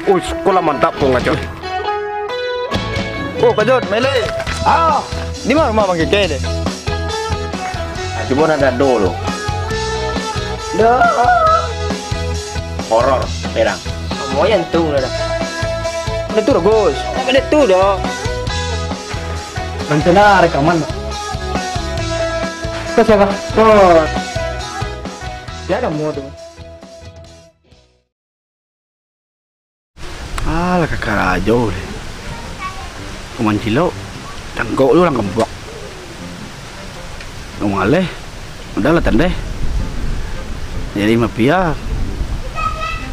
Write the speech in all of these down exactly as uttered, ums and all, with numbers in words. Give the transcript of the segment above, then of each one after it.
Uish, ko lah mantap ko, Kak Jod. Oh, Kak Jod, Mele. Ah, di ma rumah Bang Keke deh? Ah, cubo nak dado lu. Dah. Horor, perang. Moyan tu lah dah. Dah tu dah, Gus. Tak ada tu dah. Rencana rekaman. Kau siapa? Oh. Dia ada mau tu. Alah, ka karajo deh. Kumancilok, tanggok tu urang kampuak. Ngaleh, udah lah tandeh. Jadi mafia,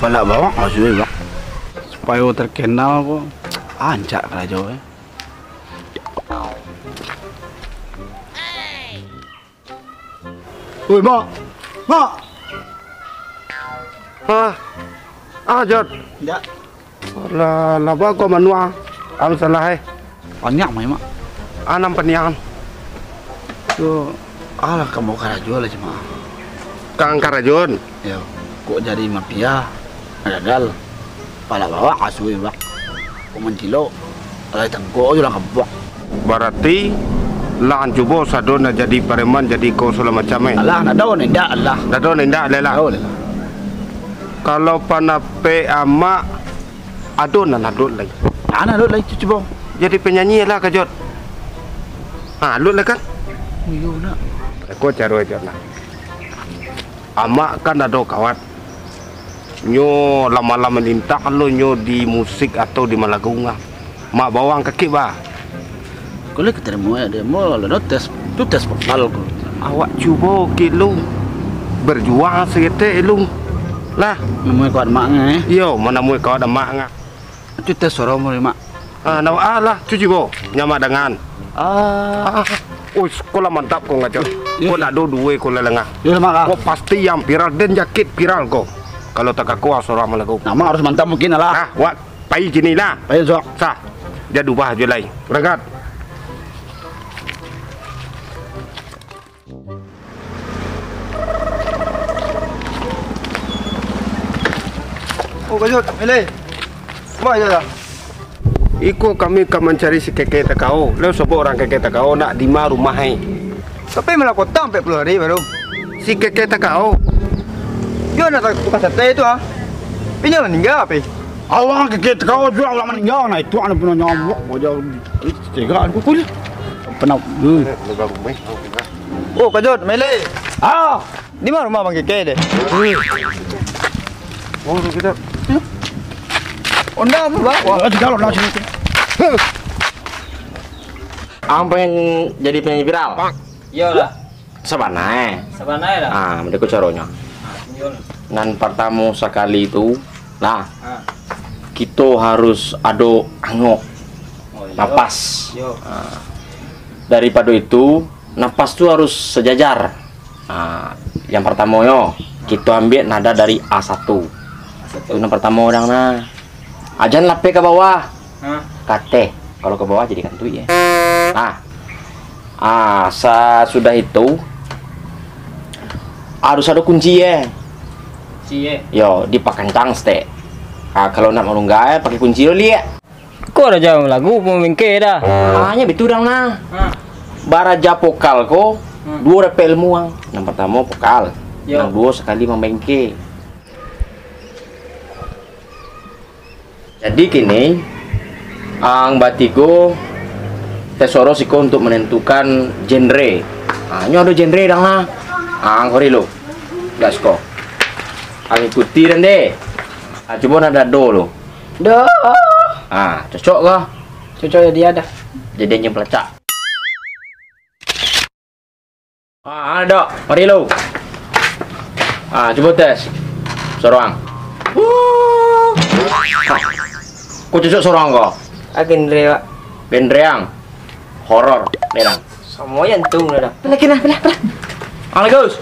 palak bawak masuak bak. Supayo terkenal ko, rancak karajo, eh. Oi, Mak! Mak! Ah, ah, Jod. Indak. Alah, lah, ba ko manuang. Am salah, eh. Paniang, Mak. Anam paniang. Yo, alah, kamu karajo lah, cuma. Kang karajon. Yo, kok jadi mafia? Gagal. Palak bawak asuih, Bang. Kok mancilok, alai tanggok jo lah kampuak. Barati, lah ang cubo sado nak jadi pareman, jadi ko sagalo macam, eh? Alah, ndak ado, indak, alah. Ndak ado, indak, alah. Ndak ado, alah. Kalau panapek amak, ado nan aluik lai. Nan aluik lai, cubo. Jadi panyanyi lah, Kak Jod. Ha, aluik lah, kan? Oh, iyo, nak. Ko caro, Jod, nah. Amak kan ado kawat. Nyo lah malah malintak lo nyo di musik atau di malagung ah. Mak bawang kakek ba. Kalau katarimo ya, dia mau lo tes, tu tes vokal ko. Awak cubo kek lu. Berjuang saketek lu. Lah. Namui kawat amak ngah, eh? Iyo, manamui kawat amak ngah. Tu tes suaro mu, Mak. Ah, nak, ah, lah, cuci bo. Nyamak dangan. Ah. Ah, oh, ko lah mantap ko, Kak Jod. Yo. Ko ndak ado duo ko lah lengah. Yo, Mak, ah. Ko pasti yang viral, den jakek viral ko. Kalau takako suaro malagu. Nama harus mantap mungkin lah. Nah, wak, pai kini lah. Pai, Sok. Sah. Jadi ubah jo lai. Berangkat. Oh, Kak Jod, Mele. Kama inyo lah? Iko kami ka mancari si Keke Takao. Lo sabab urang Keke Takao nak di ma rumah, eh? Tapi malah kota ampek puluah hari baru. Si Keke Takao. Yo, nak tukang sate tu, ah. Inyo lah maningga, ape? Awak Keke Takao tu, awak maningga, nah, itu anak punyo nyamuk, wajah. Ih, tega aku kulit. Penau. Hmm. Oh, Kak Jod, Mele. Ah, di ma rumah Bang Keke deh? Oh, kita. Onda apa, Bang? Wah, di dalam lah sini. Ang pengen jadi penyanyi viral? Iyolah. Sabana, eh. Sabana lah. Ah, beko caronyo. Nan partamo sakali tu, nah, ah, kito harus ado angok, oh, iyo, napas. Iyo. Ah. Daripado itu, napas tu harus sajajar. Ah, yang partamo yo, kito ambiak nada dari A satu. A satu. Itu nan partamo dang nah. Ah, jan lapeh ka bawah. Hah? Ka ateh. Kalau ka bawah jadi kantuik, eh. Nah. Ah, sasudah itu harus ado kunci, eh. Kunci, eh. Yo, dipakancang saketek. Ah, kalau nak malungga, eh, pakai kunci dulu, liak. Ko raja lagu pun bengke dah. Ah, nyo bitu dang nah. Hah? Baraja vokal ko, hmm, duo dapek ilmu ang. Nan partamo vokal, yo, nan duo sakali mambengke. Jadi kini, ang batigo tes suaro siko untuk manantukan genre. Ha, nyo ado genre dang lah. Ha, ang kori lo. Gas ko. Ang ikuti den deh. Ha, cubo nak dado lo. Doh. Ha, cocok ko? Cocok jadi ado. Jadi anjing pelacak. Ah, ado. Mari lu. Ah, cubo tes. Suaro ang. Ko cocok suaro ang ko? Ah, genre, Pak. Genre ang. Horor, perang. Samo jantung dah. Lagi nah, lah, lah. Ang lagi, Gus.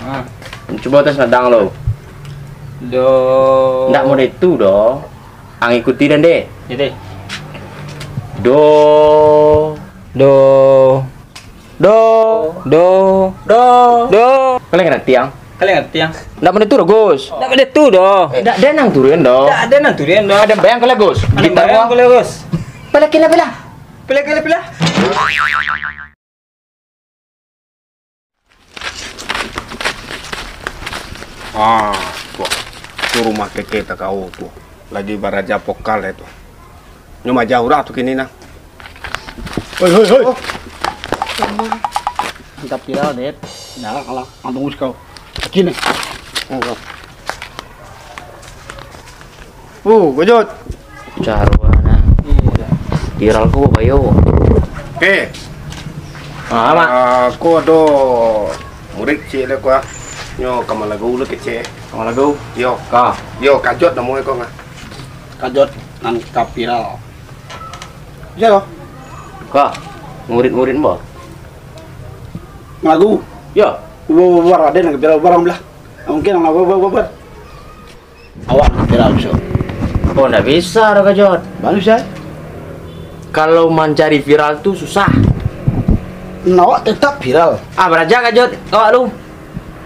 Ah. Cubo tes nadang lu. Do. Ndak model itu doh. Ang ikuti den deh. Jadi. Do. Do. Do. Do. Do. Do. Kalian ngerti ang? Kalian ngerti yang? Ndak menentu doh, Gus. Ndak menentu doh. Ndak ada nang turun doh. Ndak ada nang turun doh. Ada bayang kalau Gus. Ada bayang kalau Gus. Pala kena pala. Pala kena pala. Ah, tuh. Tu rumah keke takau tuh. Lagi baraja pokal itu. Nyo maja urang tu kini nah. Hoi, hoi, hoi. Oh. Mantap viral, Det. Nah, kalah. Antong kau. Kini. Oh. Uh, Gojot. Caruana. Viral ko bayo. Eh. Ah, Mak. Ah, ko ado murid ciek le ko ah. Nyo ka Malagau le kecek. Ka Malagau? Yo. Ka. Yo, Kajot namo ko ngah. Kajot nan ka viral. Sia ko? Ka. Murid-murid ambo. Malagu. Yo. Bubar, bubar, ado nan ka viral, bubar, bubar. Mungkin nan bubar, bubar, bubar. Awak nak viral, Bos. Oh, ndak bisa doh, Kajot. Baru bisa. Kalau mancari viral tu susah. Nah, awak tetap viral. Ah, baraja, Kajot, awak lu.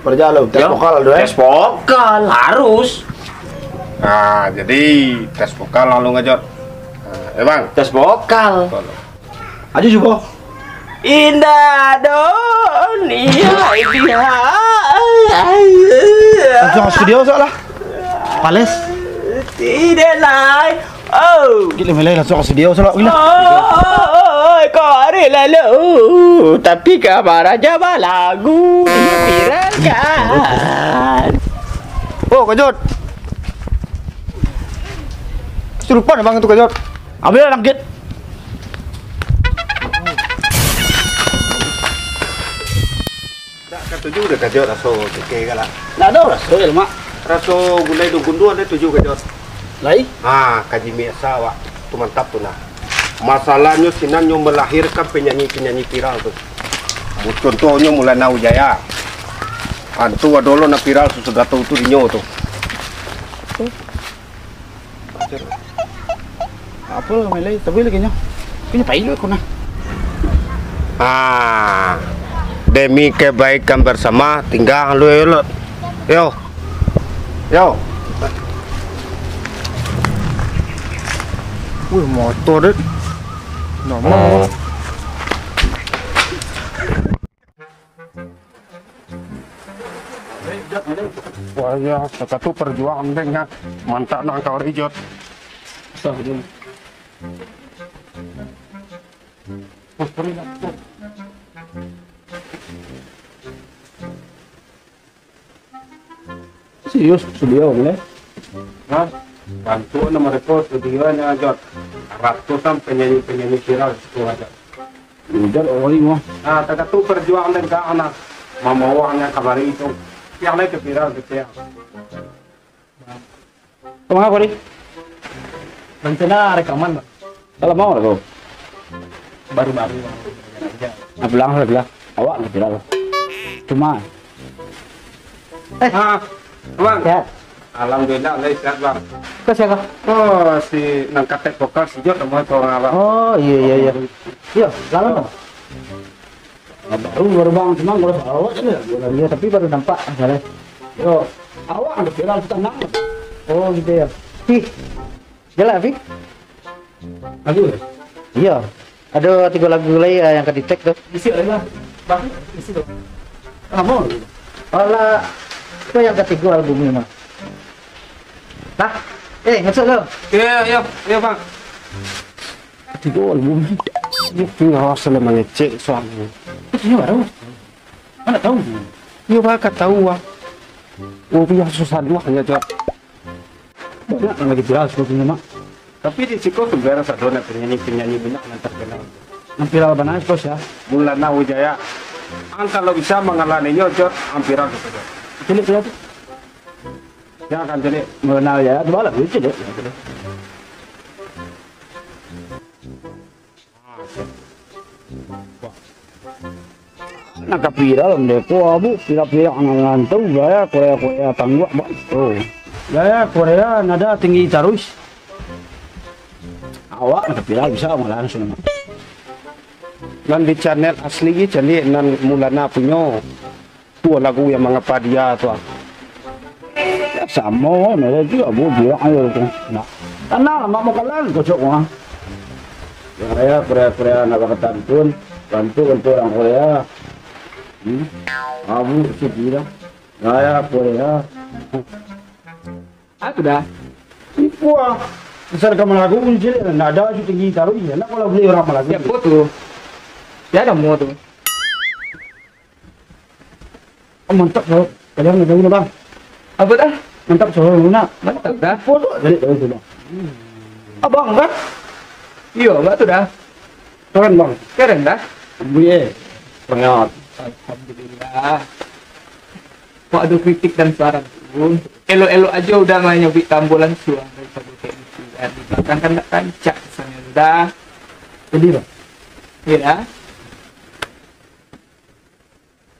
Baraja lu, tes vokal tu, eh? Tes vokal, harus. Ah, jadi tes vokal lalu, Kajot. Ah, eh, Bang. Tes vokal. Vokal. Ajo cubo. Indah dunia ini. Langsung ka studio sok lah. Pales. Tidak naik. Oh. Gila, mulai langsung ka studio sok lah, gila. Oh, kari lalu. Tapi kabar aja balagu diviralkan. Oh, Kajot. Kesurupan abang tu, Kajot. Ambil lah langkit. Dak katuju dah Kajot raso keke ka lah. Dak ado raso, Mak. Raso gulai daun kunduang dah tuju Kajot. Lai? Ha, kaji miak sa awak tu mantap tu nah. Masalahnyo sinan nyo melahirkan penyanyi-penyanyi viral tu. Contohnyo Mulana Wijaya. Antu ado lo nak viral susudah tu, tu dinyo tu. Apo lah, Mele? Tapi lagi nyo. Kayaknya pai lu aku nah. Ah, demi kebaikan bersama, tinggal lu, yo, Lot. Yo. Yo. Wih, motor, dek. Nomor. Wah, iya, kata tu perjuangan dek, nyo. Mantap nah kau, Rijot. Serius, studio, boleh? Hah? Bantu nama mereka studionyo, Jot. Ratusan penyanyi-penyanyi viral di situ, Jot. Ujar oi mo. Nah, takah tu perjuangan dek anak. Mamawaknyo kamari tu. Yang lain ke viral ke tiang. Kemana, Kori? Rencana rekaman, Bang. Kalau mau lah kau. Baru-baru, Bang. Nah, pulang lah, pulang. Awak lah viral. Cuma. Eh. Ah, Bang. Sehat? Alhamdulillah, lai sehat, Bang. Kau siapa? Oh, si nang katek vokal si Jot, temuan ke orang abang. Oh, iya, iya, iya. Iya, lalu, Bang. Ah, baru, baru, Bang. Cuma kalau awak sih, ya, dia, tapi baru nampak, salah. Yo, awak ada viral tu tenang. Oh, gitu ya. Ih, jalan, Pi. Lagu ya? Iya. Ada tiga lagu lagi, ah, yang ka di-tag tu. Isi lagi lah. Bang, isi tu. Apa? Alah, apa yang ketiga album ni, Mak? Hah? Eh, masuk tu. Ya, ya, ya, ya, Bang. Ketiga album ni. Ini punya awak salah mengecek soalnya. Itu punya baru. Mana tahu? Yo, baka tahu, ah. Oh, punya susah dua hanya, Jot. Banyak yang lagi viral sebetulnya, Mak. Tapi di siko tu beres ado nak penyanyi-penyanyi banyak yang terkenal. Yang viral bana, Bos, ya? Mulana Wijaya. Ang kalau bisa mangalaninyo, Jot, ang viral tu, Jot. Cilik saja tu. Ya, kan, cilik. Mulana Wijaya, tu balah, cilik. Nah, ka viral, Bang, deh. Ko, Abu, viral-viral nan rantau, gaya Korea-Korea tangguak, Bang. Oh. Gaya Korea nada tinggi taruih. Awak nak viral bisa malah langsung. Nan di channel asli, caliak nan Mulana punyo. Dua lagu yang mengapa dia tu, ah. Ya, samo, nah, itu abu bilang ayo tu. Nah, tanang lah, mak mau kalah, kocok, ah. Ya, ya, Korea, Korea, nak bakatantun, bantu, bantu orang Korea. Hmm? Abu, sih, bilang. Ya, ya, Korea. Ah, tu dah. Ipo, ah. Misal ka Malago, kunci, ndak ada, tinggi taruh, iya, nak kalau beli orang Malago. Siapa tu? Dia ada mau tu. Oh, mantap, bro. Kalian udah tahu, Bang. Apa dah? Mantap, soal nak. Mantap dah. Foto jadi tahu tu, Bang. Abang kan? Iya, Bang, tu dah. Keren, Bang. Keren dah. Buye. Sangat. Alhamdulillah. Kok ada kritik dan saran tu? Elok-elok aja udah main nyabik tambo langsung daripada kayak gitu kan. Di belakang kan tak rancak kesannya udah. Jadi, Bang. Iya dah.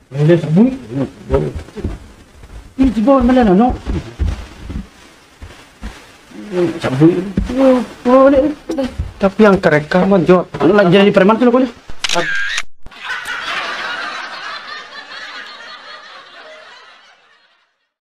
Ini sabun. Ini tiba mana, no? Sabun. Oh, oh, ni. Tapi yang kerekaman, Jot. Anu lah jadi preman tu, lo, boleh.